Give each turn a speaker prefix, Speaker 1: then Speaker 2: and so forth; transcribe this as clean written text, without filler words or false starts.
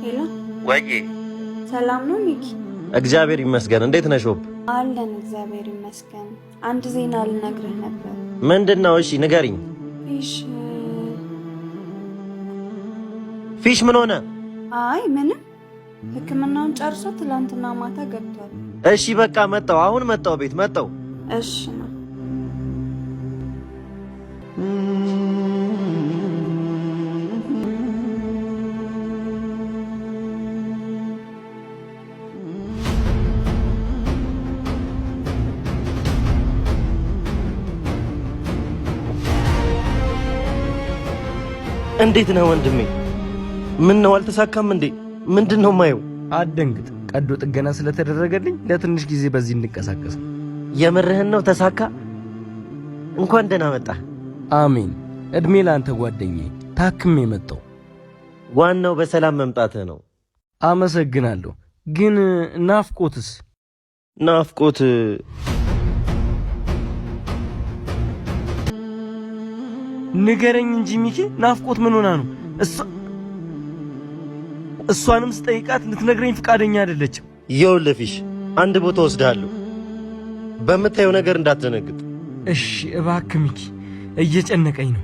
Speaker 1: Hello።
Speaker 2: ወይ።
Speaker 1: ሰላም ነው ሚኪ?
Speaker 2: እግዚአብሔር ይመስገን። እንዴት ነሽ ሆፕ?
Speaker 1: አለን፣ እግዚአብሔር ይመስገን። አንድ ዜና ልነግርህ ነበር።
Speaker 2: ምንድን ነው? እሺ ንገሪኝ።
Speaker 1: ፊሽ።
Speaker 2: ፊሽ ምን ሆነ?
Speaker 1: አይ ምንም፣ ሕክምናውን ጨርሶ ትላንትና ማታ ገብቷል።
Speaker 2: እሺ በቃ መጣው። አሁን መጣው፣ ቤት መጣው።
Speaker 1: እሺ ነው።
Speaker 2: እንዴት ነህ ወንድሜ? ምን ነው አልተሳካም እንዴ? ምንድን ነው የማየው?
Speaker 3: አትደንግጥ። ቀዶ ጥገና ስለተደረገልኝ ለትንሽ ጊዜ በዚህ እንቀሳቀስ።
Speaker 2: የምርህን ነው? ተሳካ? እንኳን ደህና መጣህ።
Speaker 3: አሜን። እድሜ ለአንተ ጓደኛዬ። ታክሜ መጣሁ።
Speaker 2: ዋናው በሰላም መምጣትህ ነው።
Speaker 3: አመሰግናለሁ። ግን ናፍቆትስ?
Speaker 2: ናፍቆት።
Speaker 3: ንገረኝ እንጂ ሚኪ፣ ናፍቆት ምን ሆና ነው? እሷንም ስጠይቃት ልትነግረኝ ፈቃደኛ አይደለችም።
Speaker 2: ይኸውልህ ፊሽ፣ አንድ ቦታ ወስድሃለሁ። በምታየው ነገር እንዳትደነግጥ።
Speaker 3: እሺ እባክህ ሚኪ፣ እየጨነቀኝ ነው።